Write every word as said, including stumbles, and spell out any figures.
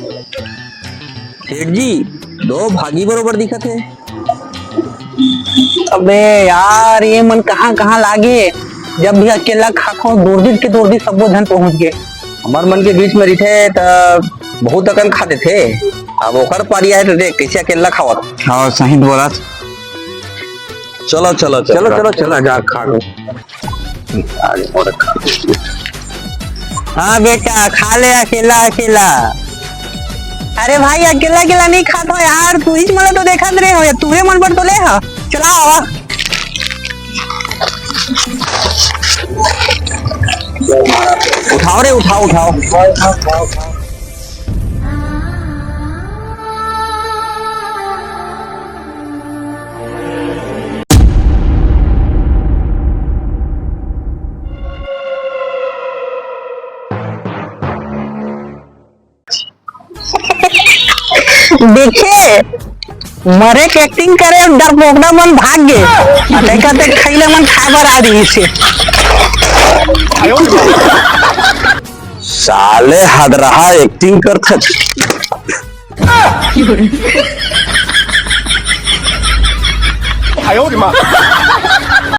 सेठ जी, दो भागी बरोबर दिखत हे। अबे यार, ये मन कहाँ कहाँ लागे? जब भी अकेला खात हो, दूर दूर के दूर दूर सबो झन पहुंच गए। हमर मन के बीच में रहिथे त बहुत अकन खा देथे। अब ओकर पारी आए त देख, कैसे अकेला खावत। हाँ, सही बोला। चलो, चलो, चलो, चलो, चलो, चलो, जा खा लो। हाँ बेटा, खा ले अकेला अकेला। अरे भाई, अकेला अकेला नहीं खात हो यार, तू ही मला तो देखत रहे हो, तुहे मन पर तो ले हा। चला आवा। उठाओ रे, उठाओ, उठाओ। देखे, मरे के एक्टिंग करे, डरपोकड़ा मन भाग गे। अ तैका ते खैले मन खाए बर आ रही से। साले हद रहा, एक्टिंग करथे।